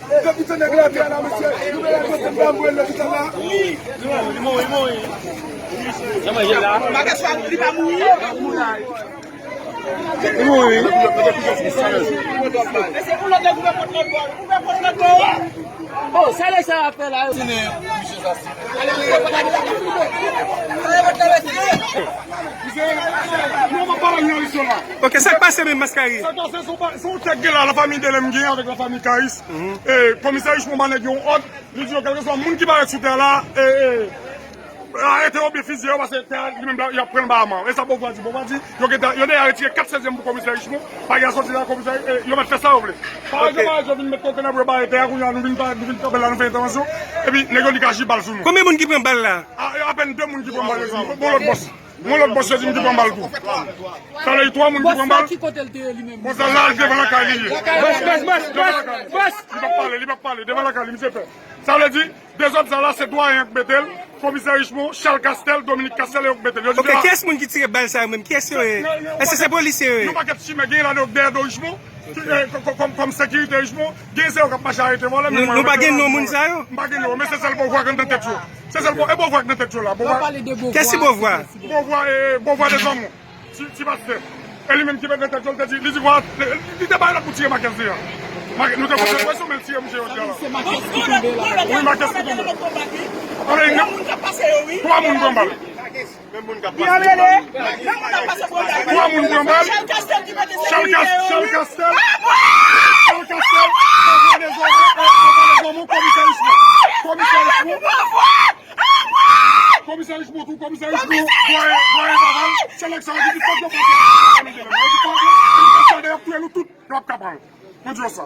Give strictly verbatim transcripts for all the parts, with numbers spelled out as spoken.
Depi se nèg la te la, mesye, nou mèt al kote m pa voye l lopital la. Li mouri, li mouri. Li mouri. Oh, sa lè sa ap fè la. Ok, sa k pase menm, Maskari? Se yon tèt gen la, la famille Delem gen avèk la famille Caris. E, komisè Richemond ba nèg yo yon òd, li di yo kèlkeswa moun ki parèt sou tè la, e, e, arete yo oubyen fiziye yo, paske tè a li menm y ap pran l ba manman. E sa Beauvoir di, Beauvoir di, yo gentan, yo deja retire kat sezyèm pou komisè Richemond, pa gen sòti la, komisè, e, yo mèt fè sa yo vle. Parèt yo, parèt yo vin met kokenn nan pou yo bare tè a, kounye a nou vin parèt, nou vin kanpe la, nou fè entèvansyon, epi nèg yo li kaji bal sou nou. Konbyen moun ki pran bal la? A, apèn de moun ki pran bal, bon lòt bòs. Yon lòt bòs yo di m ki pran bal tou. Sa vle di twa moun ki pran bal. Bòs la ki kote l te ye li menm? Bòs la la devan lakay li ye. Bòs, bòs, bòs, bòs, bòs. Li p ap pale, li p ap pale. Devan lakay li, misye pè. Sa vle di, dezòd sa la, se dwayen an k mete l, komisè Richemond, Charles Castel, Dominique Castel, e yo k mete l. Yo di... Ok, kiyès moun ki tire bal sa yo menm? Kiyès yo ye? Èske se polisye yo ye? Yon pakèt chimè, gen ladan yo k dèyè do Richemond. Ki, eh, kò-, kò-, kòm, kòm sekirite Richemond, gen se yo k ap mache arete vòlè, men... Nou, nou pa gen non moun sa yo? M pa gen non, men se sèl Beauvoir k nan tèt yo. Se sèl Beau-, e Beauvoir k nan tèt yo la. Beauvoir. Kiyès ki Beauvoir? Beauvoir, eh, Beauvoir Desanmon. Ti, ti pastè. E li menm ki met nan tèt yo, li te di, li di, vwa, li, li te bay lòd pou tire Makès devan. Makès, nou te kontre presyon, men l tire misye yo devan. Wi, Makès ki tonbe. Twa moun pran bal. Twa moun pran bal. Charles Castel ki mete sekirite yo, wi. Charles Castel. Charles Castel. Komisè Richemond. Komisè Richemond. Komisè Richemond tou, komisè Richemond. Dwayen, dwayen Vaval. Se nèg sa yo ki di fòk yo pase. Yo di fòk yo pase, y ap touye nou tout. Yo ap ka pran. Mwen di yo sa.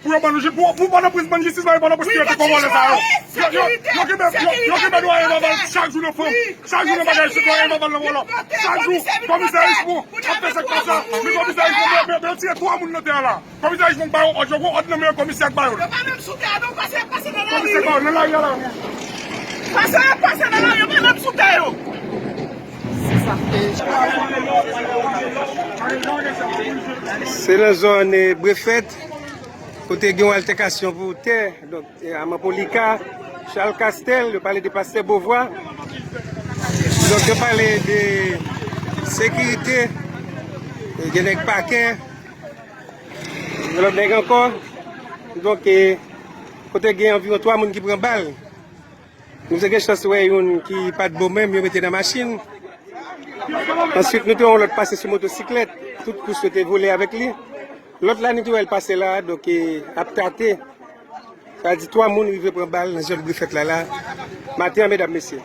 Pou yo ban nou jis, pou, pou ban nou plis, ban jistis, ban nou plis ki rete kon vòlè sa yo. Yo, yo, yo kenbe, yo, yo kenbe dwayen Vaval chak jou nan fanm. Chak jou nan bagay, se dwayen Vaval nan vòlò. Chak jou, komisè Richemond ap fè sa k pa sa. Men komisè Richemond, men, men, men yo tire twa moun nan tè a la. Komisè Richemond ba yo òd, yo gon òd nan men yo, komisè ak ba yo. Yo pa menm sou tè a non, pase, pase nan lari. Komisè ba yo nan lari a la. Pase, pase nan lari, yo pa menm sou tè yo. Se nan zòn, eh, Brefèt, kote gen yon altèkasyon pou tè. Donk, eh, Aman Polika, Charles Castel, yo pale de pastè Beauvoir. Donk, yo pale de sekirite, eh, gen nèg pakè, gen lòt nèg ankò. Donk, eh, kote gen anviwon twa moun ki pran bal. Nou te gen chans wè youn ki pa t bon menm, yo mete nan machin. Answit, nou te wè yon lòt pase sou motosiklèt, tout kous yo te vole avèk li. Lòt la, nou te wè l pase la, donk, eh, ap tate. Sa di twa moun rive pran bal nan zòn Brefèt la, la, maten an, medam, mesye.